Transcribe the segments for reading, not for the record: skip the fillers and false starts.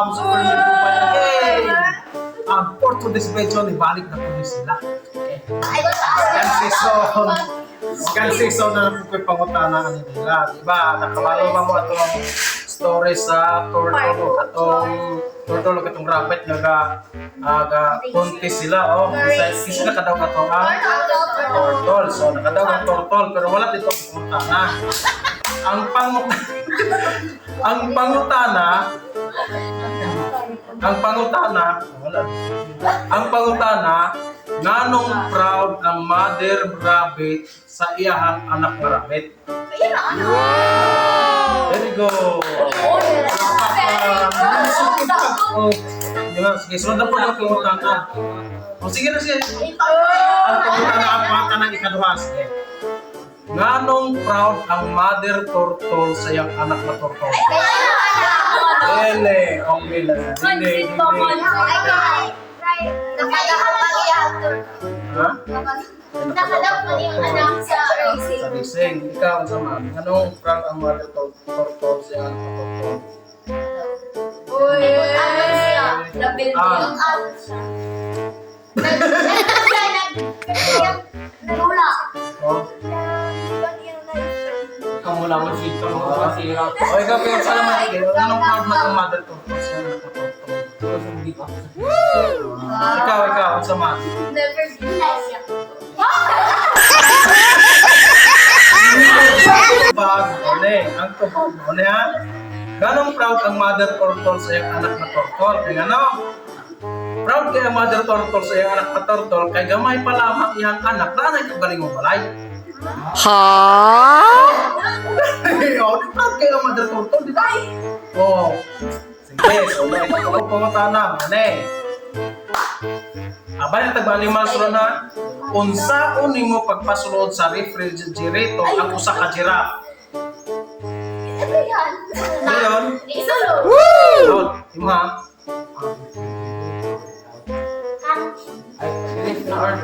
Super Game! Ang for today's video, ibalik na po ni sila. Second season. Second season na po ko'y pangutana ani nila. Di ba? Nakabalo ba mo atong story sa turtle o katong turtle o katong rabbit nga ga ga contest sila, oh. Bisa sila kadaw katong ang turtle. So nakadaw ang turtle pero wala dito pangutana. Ang pangutana, wala. Ang pangutana, nganong proud ang mother rabbit sa iyahang anak nga rabbit? There you go. Oh, di ba? Sige, sunod na po ang pangutana. Oh, sige na, sige. Ang pangutana, ang pangutana ikaduha. Sige. Nganong proud ang mother turtle sa iyang anak na turtle? Ele, okay lang. Dili, dili. Ha? Nakadaw pa yung anak sa racing. Sa racing, ikaw ang sama. Anong proud ang mother turtle sa iyang anak na turtle? Uy! Ano siya? Labil Ah. Yung out siya. Nagula. Oh. Kamu lang ang sito mo masira. O ikaw, pero sa naman, anong proud man ang mother turtle sa iyang anak na turtle? Terus hindi pa. Ikaw, ikaw, ang sama. Never be nice. Tubag, one. Ang tubag, one ha? Ganong proud ang mother turtle sa iyang anak na turtle? Kaya ano? Proud kay ang mother turtle sa iyang anak na turtle kay gamay pa lamang iyang anak na anay kagaling mong balay. Ha? Oh, di proud kay ang mother turtle, di ba? Oh. Sige, so may ikaw pangutana, one. Abay na tagba animals ron ha. Unsaon nimo pagpasulod sa refrigerator ang usa ka giraffe? Ano yan? Ngayon, Isulo. Lord, imo ha? Ay, ref na or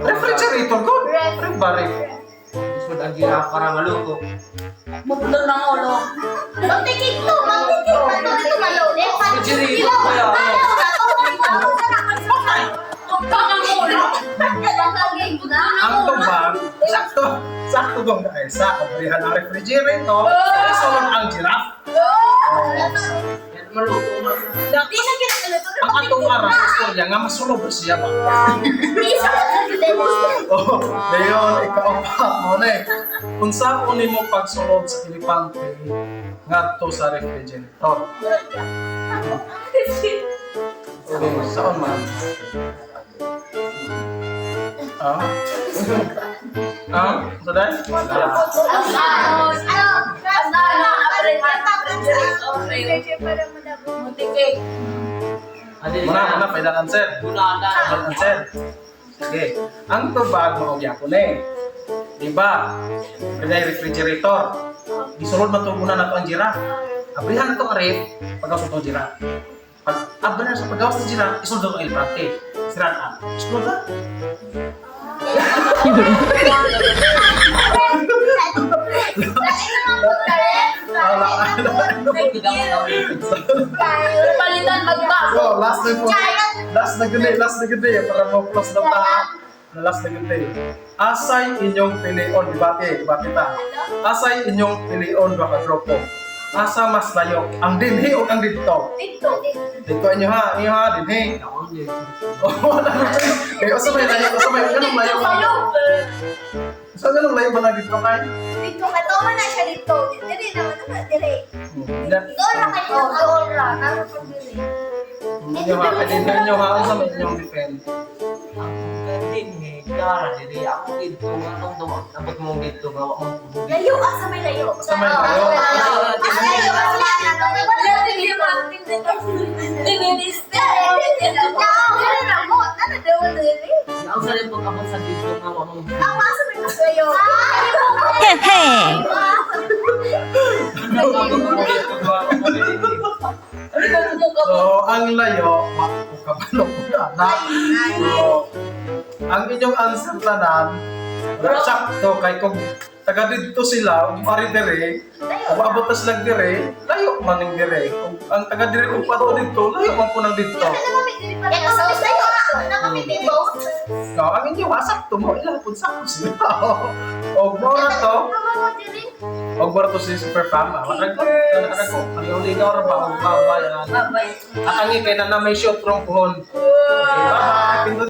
Refrigerator ko. Ref ba ref? isod ang gira para maluto. Maputol ng ulo. Magtikik to, magtikik to, dito maluto. Refrigerator kaya. Putol ng ulo. Ang tubag, sakto, sakto bang ay sa kabrihan ang refrigerator, isulod ang giraffe. Yan maluto man. Di na kinakaluto. Ang atong aral istorya nga masulod ba siya ba? Oh, dayon ikaw pa mo na eh. Unsaon nimo pagsulod sa elepante ngadto sa refrigerator? Okay, saan man? Ah? Ah? Sa dahil? Muntikik. Adi Muna, muna, final answer. Guna na. Final answer. Sige. Ang tubag, mao gyapon eh. Di ba? Kaya refrigerator. Gisulod man to muna nato ang giraffe. Abrihan nato ang ref, pagawas nato ang giraffe. Pag abri na sa pagawas ng giraffe, isulod nato ang elepante. Siran ang. Isulod na. Palitan magbago. So, last na po. Last na gud eh, last na gud eh. Para mo close na ta. Ha? Last na gud eh. Asay inyong pilion, debate, debate ta. Asay inyong pilion ba ka grupo? Asa mas layo, ang dinhi o ang didto? Dito inyo ha, inyo ha, dinhi. Oh, wala na. Kaya usa may layo, usa may ganong layo. Usa ganong layo ba na dito kay? Dito ka to man na siya dito. Dili naman na dili. Hindi. Doon ra kayo. Doon ra. Naro pag dili. Inyo ha, kay dinhi inyo ha, unsa may inyong defend? Ang dinhi kara diri ako dito nga tong duwa. Abot mo dito nga wa mo. Layo ah, sa may layo. Sa may layo. Sa may layo. Wala din yung Ang sa rin pag abot sa dito nga wa mo. So, ang layo, wa ko kabalo ko na. Na. So, ang inyong answer tanan, wala sakto kay kung taga didto sila, ug ari dire, umaabot na sila dire, layo man ning dire. Ug ang taga dire ug pato didto, layo man po nang didto. No, ang inyo ha, sakto mo, ila pud sakto sila. Og mo na to, og mo na to si Super Fam. Matrag ko, kanang ko, kaliw-ligaw ra ba og babay. Bye-bye. Atangi kay na may shoot from puhon. Okay, bye-bye. Pindot.